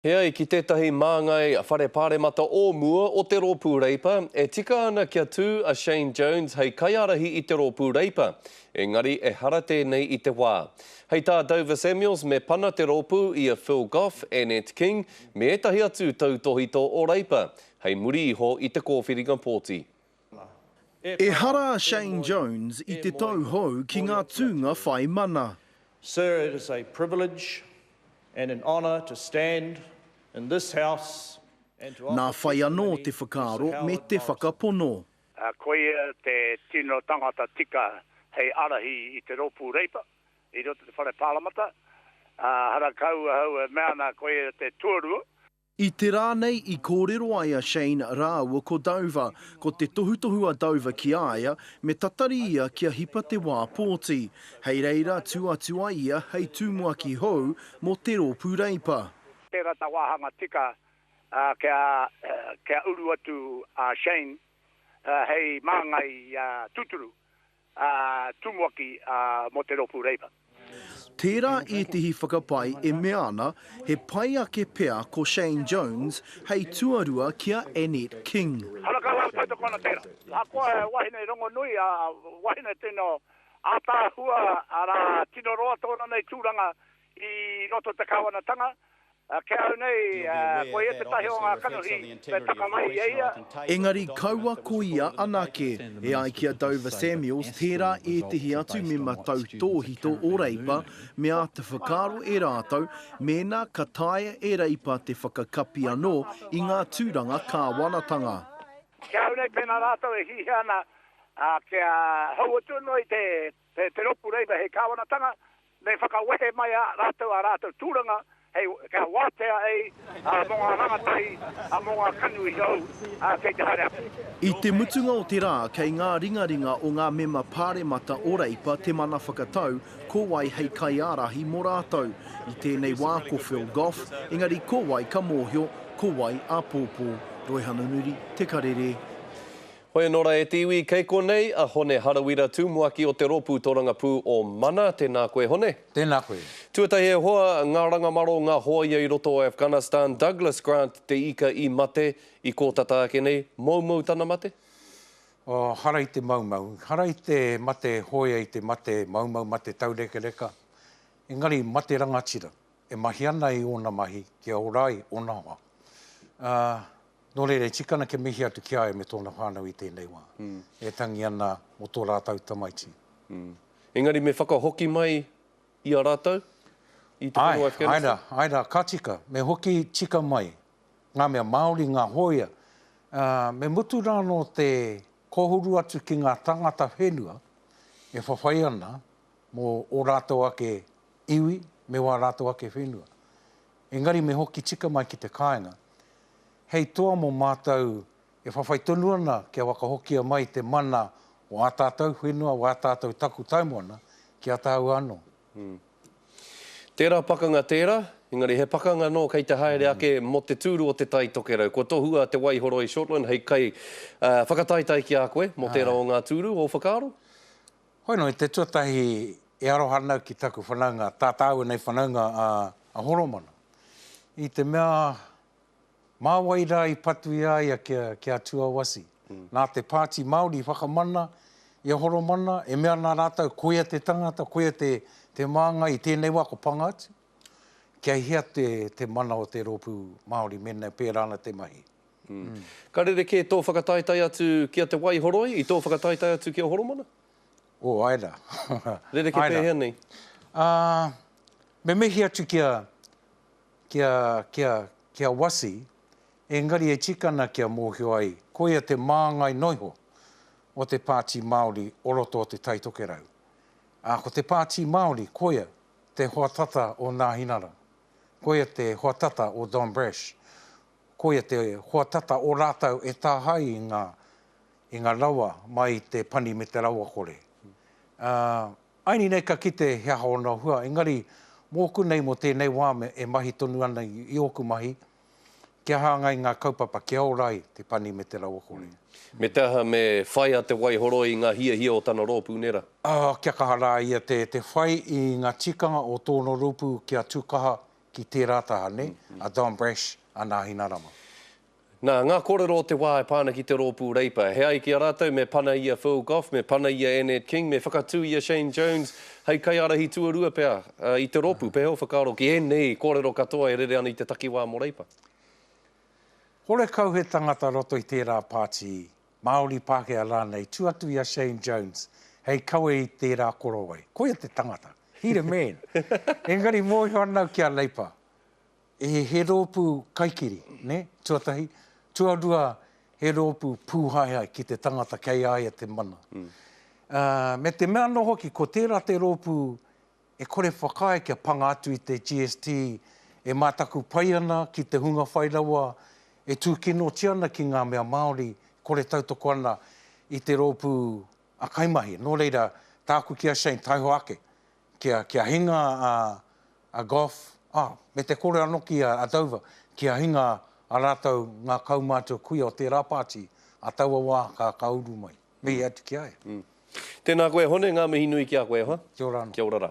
E ai ki tētahi māngai Whare Pāremata o mua o te Rōpū Reipa, e tika ana kia tū a Shane Jones hei kaiārahi i te Rōpū Reipa, engari ehara tēnei i te wā. Hei tā Dover Samuels me pana te rōpū i a Phil Goff, Annette King, me ētahi atu tautōhito o Reipa, hei muri iho i te kōwhiringa pōti. Ehara a Shane Jones i te tauhou ki ngā tūnga whai mana. Sir, it is a privilege and an honour to stand in this House and to Nā offer whai anō testimony te to Sir whakaaro me Howard te Morrison. whakapono. Koia te tino tangata tika hei arahi i te Rōpū Reipa i roto i te Whare Pāremata, ā, harakau ahau e mea ana koia te tuarua. I te rā nei i kōrero ai a Shane rāua ko Dover, ko te tohutohu a Dover ki a ia, me tatari ia kia hipa te wā pōti. Hei reira tū atu ai ia hei tumuaki hou mō te Rōpū Reipa. Tērā tā wāhanga tika kia uru atu a Shane hei māngai tūturu ā, tumuaki mō te Rōpū Reipa. Tērā ētehi whakapae e mea ana he pai ake pea ko Shane Jones hei tuarua ki a Annette King. Harakau au tautoko ana tērā. Ahakoa he wahine rongonui, ā, wahine tino ātaahua, arā, tino roa tōna nei tūranga i roto te kāwanatanga, Ki a au nei, ko ia tētahi o ngā kanohi me taka mai i a ia. Engari kaua ko ia anake. E ai ki a Dover Samuels, tērā ētehi atu mema tautōhito o Reipa me āta whakaaro e rātou mēnā ka taea e Reipa te whakakapi anō i ngā tūranga kāwanatanga. Ki a au nei, pēnā rātou e hihia ana kia hou atu anō i te rōpū Reipa hei kāwanatanga, Me whakawehe mai a rātou ā rātou tūranga hei kia wātea ai mō ngā rangatahi, mō ngā kanuhi hou kei te haere ake. I te mutunga o te rā, kei ngā ringaringa o ngā mema pāremata o Reipa te mana whakatau ko wai hei kaiārahi mō rātou. I tēnei wā ko Phil Goff, engari ko wai ka mōhio ko wai āpōpō. Roihana Nuri, Te Karere. Hoi anō rā e te iwi, kei konei a Hone Harawira, Tumuaki o te Rōpū Torangapū o Mana. Tēnā koe Hone. Tēnā koe. Tuatahi e hoa, ngā rangamaro, ngā hōia i roto o Afghanistan, Douglas Grant te ika i mate, i kō tata ake nei, moumou tana mate? Oh, hara i te maumau. Hara i te mate hōia i te mate maumau, mate taurekareka, engari mate rangatira e mahi ana i ōna mahi kia ora ai ōna hoa. Ā, Nō reira, e tika ana kia mihi atu ki a ia me tōna whānau i tēnei wā, e tangi ana mō tō rātou tamaiti. Engari me whakahoki mai i a rātou i te whenua Afghanistan? Āe, āe rā, āe rā, ka tika, me hoki tika mai ngā mea Māori, ngā hōia, ā, me mutu rā anō te kōhuru atu ki ngā tāngata whenua e whawhai ana mō ō rātou ake iwi me wā rātou ake whenua. Engari me hoki tika mai ki te kāinga, hei toa mō mātou e whawhai tonu ana kia whakahokia mai te mana o ā tātou whenua, o ā tātou takutaimoana ki a tāua anō. Tērā pakanga tērā, engari he pakanga anō kei te haere ake mō te tūru o Te Tai Tokerau. Kua tohua a Te Waihoroi Shortland hei kai whakataetae ki a koe mō tērā o ngā tūru, ō whakaaro? Hoi nō, i te tuatahi e aroha ana au ki taku whanaunga, tā tāua nei whanaunga a Horomana. I te mea, mā wai rā i patu i a ia kia tuawasi? Nā te Pāti Māori i whakamana i a Horomana, e mea ana rātou koia te tangata, koia te māngai i tēnei wā ko panga atu. Kia hea te mana o te rōpū Māori mēnā e pērā ana te mahi? Ka rerekē tō whakataetae atu ki a Te Waihoroi i tō whakataetae atu ki a Horomana? Oh, āe rā. Rerekē pēhea nei? Ā, me mihi atu ki a, ki a, ki a, ki a Wasi, engari e tika ana kia mōhio ai, koia te māngai noiho o te Pāti Māori o roto o Te Tai Tokerau. Ā, ko te Pāti Māori, koia te hoa tata o Nāhinara, koia te hoa tata o Don Brash, Koia te hoa tata o rātou e tāhae i ngā, i ngā rawa mai i te pani me te rawakore. Ā, aini nei ka kite he aha ōna hua, engari mōku nei mō tēnei wā me, e mahi tonu ana i, i ōku mahi, kia hāngai ngā kaupapa kia ora ai te pani me te rawakore. Me te aha me whai a Te Waihoroi i ngā hiahia o tana rōpū, nē rā? Ā, kia kaha rā ia te, te whai i ngā tikanga o tōna rōpū kia tūkaha. ki tērā taha, nē, a Don Brash, a Nāhina Rama. Nā, ngā kōrero o te wā e pā ana ki te rōpū Reipa. He ai ki a rātou me pana i a Phil Goff, me pana i a Annette King, me whakatū i a Shane Jones hei kaiārahi tuarua pea i te rōpū. Pēhea ō whakaaro ki ēnei kōrero katoa e rere ana i te takiwā mō Reipa? Horekau he tangata roto i tērā pāti, Māori, Pākehā rānei, tū atu i a Shane Jones hei kawe i tērā korowai. Koia te tangata. He the man. Engari mōhio ana au ki a Leipa. He, he rōpū kaikiri, nē, tuatahi. Tuarua, he rōpū pūhaehae ki te tangata kei a ia te mana. Mm. Me te mea anō hoki, ko tērā te rōpū e kore whakaae kia panga atu i te GST e mātaku pai ana ki te hunga whai rawa e tūkinotia ana ki ngā mea Māori, kore tautoko ana i te rōpū a kaimahi. Nō reira, tāku ki a Shane, taihoa ake, kia, kia hinga a, a Goff, ah, me te kore anō ki a, a Dover, kia hinga a rātou ngā kaumātua kuia o tērā pāti, a taua wā ka, ka uru mai. Mihi atu ki a ia. Mm. Tēnā koe Hone, ngā mihi nui ki a koe e hoa. Kia ora anō. Kia ora rā.